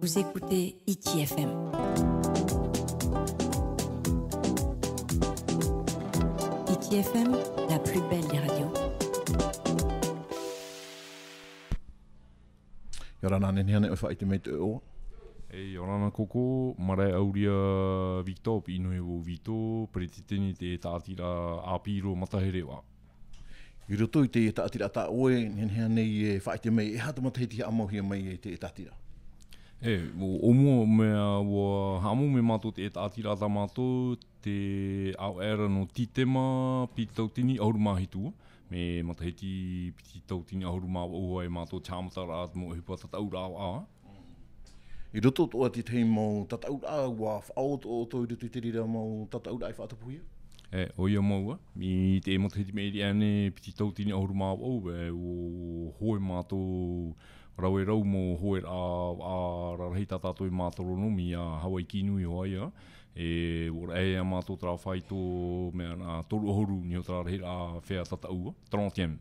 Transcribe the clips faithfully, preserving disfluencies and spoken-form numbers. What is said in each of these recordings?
Vous écoutez Hiti F M. Hiti F M, la plus belle des radios. ʻIa ora na, nehenehe ānei ʻoe e faʻaʻite mai i te ʻoe iʻoa? E, ʻia ora na koukou, marae Auria Victor, piʻi noa iho vau Vito, peretiteni i te tāʻatiraʻa ʻāpī roa matahere ʻoaʻoa. I roto i te tāʻatiraʻa tā ʻoe, nehenehe ānei e faʻaʻite mai, e aha te matahiti haʻamauhia mai ai te tāʻatiraʻa? E, ʻo, ʻōmua mea, ʻua haʻamau mai mātou te tāʻatiraʻa tā mātou, te ʻāvaʻe ra nō Tītema, piti tautini ʻahuru mā hitu, mea matahiti piti tautini ʻahuru mā vaʻu hoʻi mātou te haʻamataraʻa te mau ʻohipa tataʻuraʻa ʻoaʻoa. I roto atoʻa i te tahi mau tataʻuraʻa, ʻua faʻaotoʻoto i roto i te reira mau tataʻuraʻa i faʻatupuhia? E, ʻoia mau ā, i te matahiti maʻiri aʻe nei piti tautini ʻahuru mā vaʻu, e, ʻua hoe mātou rave rau mau hoeraʻa, ā, rarahi tā tātou e mātaro noa mai, ā, Hawaiki nui hoʻi ā, e, ʻua rahi ā mātou terā faito mea, ā, toru ʻahuru niho terā rahiraʻa feiā tataʻu, trentième.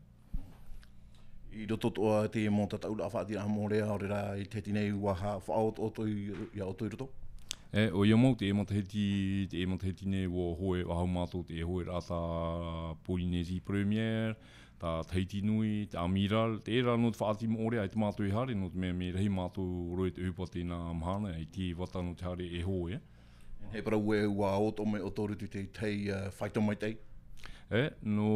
I roto atoʻa i te mau tataʻuraʻa faʻaʻiteraʻa Mōreā, ʻaore rā i te matahiti nei ʻua ha-, faʻaotoʻoto i, ia ʻoutou i roto? E, ʻoia mau, te matahiti, te matahiti nei ʻua hoe faʻahou mātou te hoeraʻa tā Polynésie Première, tā Tahiti Nui, tā Amiral, terā noa te faʻaoti Mōreā i tā mātou e haere, nō te mea mea rahi mātou roa i te ʻohipa i teie mahana, i te vata nō te haere e hoe. E parau ē, ʻua oto mai ʻoutou i roto i te tahi, ā, faito maitaʻi? E, nō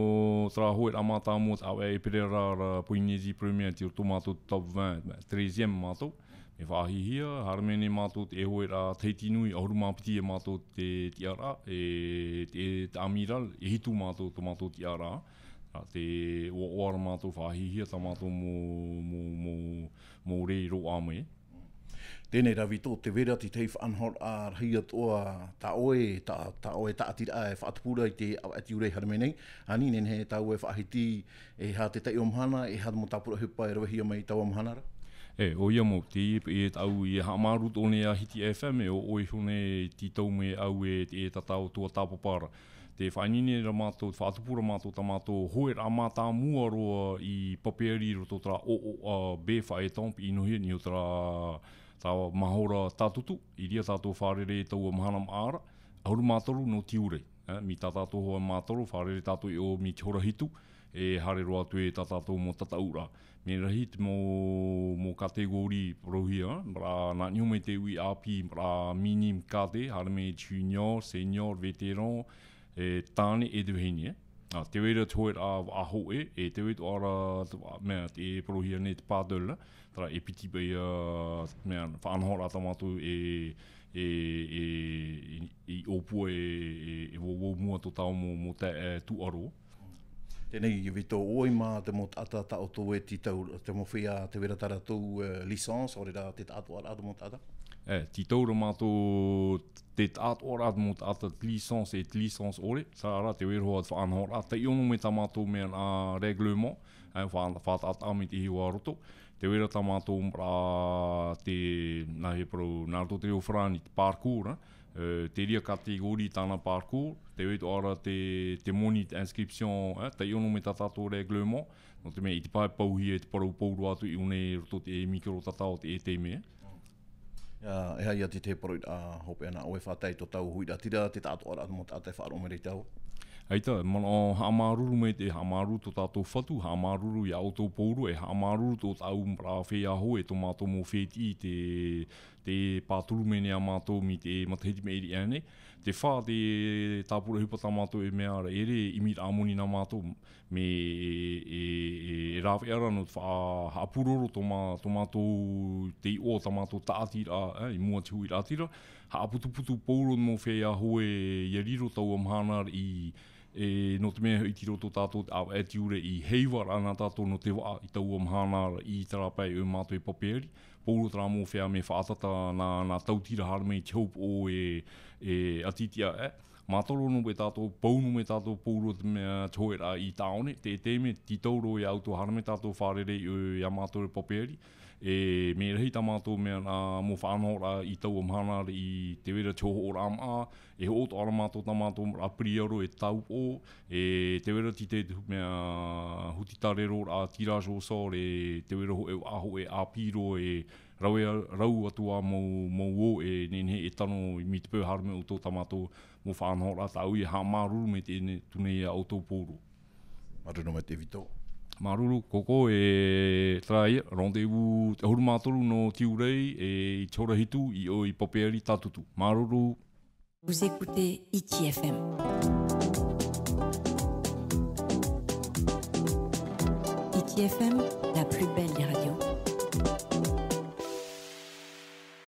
terā hoeraʻa mātāmua, te ʻāvaʻe ʻEperēra ra Polynésie Première, tei roto mātou top vingt, treizième mātou. Mea faʻahihia, haere mai nei mātou te hoeraʻa Tahiti Nui, ʻahuru mā piti ia mātou te tiʻaraʻa, e, te, te Amiral, e hitu mātou, tō mātou tiʻaraʻa. Ā, te ʻoaʻoa ra mātou faʻahihia tā mātou mau, mau, mau, mau rē roaʻa mai. Teie rā Vito, tē vai ra te tahi faʻanahoraʻa rahi atoʻa tā ʻoe, tā, tā ʻoe tāʻatiraʻa e faʻatupu ra i te ʻāvaʻe tiurai haere mai nei. Ani, nehenehe tāua e faʻahiti, e aha te taiʻo mahana, e aha te mau tāpura ʻohipa e ravehia mai i taua mahana ra? E, ʻoia mau, te, e tāʻu e haʻamāuruuru atoʻa nei ia Hiti F M, e ʻo, ʻoe iho nei e tītau mai au e te, e tātou tuatāpapa ra. Tē faʻaineine ra mātou, faʻatupu ra mātou tā mātou hoeraʻa mātāmua roa i papeari i roto terā ʻoʻoʻa, ā, baie Faetton, piʻi noa iho niho terā, terā mahora Tātutu, i reira tātou fārerei i taua mahana maʻa ra, ʻahuru mā toru nō tiurai. E, mai tā tātou hoʻi mātaro, fārerei tātou i ʻō mai te hora hitu, e haere roa atu i tā tātou mau tataʻuraʻa. Mea rahi te mau, mau catégorie parauhia, ā, nā niʻa mai te uʻi ʻāpī, ā, minime, cadet, haere mai junior, senior, vétéran, e tāne e te vahine, e. Ā, tē vai ra te hoeraʻa vaʻa hōʻē, e tē vai atoʻa ra te vaʻa, mea, tē parauhia nei te paddle, terā e piti paʻi, ā, mea, faʻanahoraʻa tā mātou e, e, e, i, i ʻōpua e, e, e vau, vau mua tō tāua mau, mau taeaʻe tūʻaro. Teie nei, Vito, ʻoe mā te mau taʻata tā ʻoutou e tītau, te mau feiā, tē vai ra tā rātou, e, licence, ʻaore rā te taʻatoʻaraʻa te mau taʻata? E, tītau ra mātou te taʻatoʻaraʻa te mau taʻata, te licence e te licence ʻore, terā rā, tē vai ra hoʻi te faʻanahoraʻa, taiʻo noa mai tā mātou mea, ā, règlement, e, fa-, fātaʻataʻa mai te hiʻo a roto, tē vai ra tā mātou, ā, te, nā hea parau, nā roto te reo farāni, te parcours, e, e, te reira catégorie tāna parcours, tē vai atoʻa ra te, te moni, te inscription, e, taiʻo noa mai tā tātou règlement, nō te mea ʻaita paʻi e pauhia e te parau pauroa atu i ʻō nei i roto i te micro tatao te E T M. Ā, e aha ia te, te parau, ā, hopeʻa nā ʻoe e faʻatae i tō tāua huiraʻatira, te taʻatoʻaraʻa te mau taʻata e faʻaroʻo mai ra ia tāua? ʻAita, manaʻo haʻamāuruuru mai te, haʻamāuruuru tō tātou Fatu, haʻamāuruuru ia ʻoutou pauroa, e haʻamāuruuru tō tāua, ā, feiā hoe, e tō mātou mau fētiʻi, te, tē pāturu mai nei ia mātou mai te matahiti maʻiri aʻe nei. Tē fā te tāpura ʻohipa tā mātou e mea ra, ʻeʻere e ʻimiraʻa moni nā mātou, mea e, e, e, e rāveʻa ra nō te faʻa-, haʻapūroro tō mā-, tō mātou te iʻoa tā mātou tāʻatiraʻa, e, i mua i te huiraʻatira. Haʻaputuputu pauroa mau feiā hoe ʻia riro taua mahana ra i, e, nō te mea hoʻi tei roto tātou te ʻāvaʻe tiurai i heiva ra nā tātou nō te vaʻa i taua mahana ra i terā pae ʻo mātou e papeari. Pauroa terā mau feiā mea faʻatata nā, nā tautira haere mai i te hōpoʻo e, e ʻati tiʻa, e. Mātaro noa mai tātou, pau noa mai tātou pauroa te mea, te hoeraʻa i tāone, te, te mea, tītau roa ia ʻoutou haere mai tātou fārerei, e, ia mātou e papeari. E, mea rahi tā mātou mea, ā, mau faʻanahoraʻa i taua mahana ra i tē vai ra te hoʻoraʻa maʻa, e hoʻo atoʻa ra mātou tā mātou, ā, piriaro e taupoʻo, e tē vai ra te, te mea, huti tārero ra, tirage au sort, e tē vai ra hōʻē, ā, hōʻē ʻāpī roa e rave a-, rau atu ā mau, mau ō e nehenehe e tano i te peu haere mai ʻoutou tā mātou mau faʻanahoraʻa tāʻu ia haʻamāuruuru mai teie nei, tū nei ia ʻoutou pōro. Māuruuru maitaʻi Vito. Māuruuru, kōkō e terā ia, rendez-vous te ʻahuru mā toru nō Tiurai e i te hora hitu i ʻō i Papeari Tātutu. Māuruuru. Vous écoutez Hiti F M. Hiti F M, la plus belle des radios.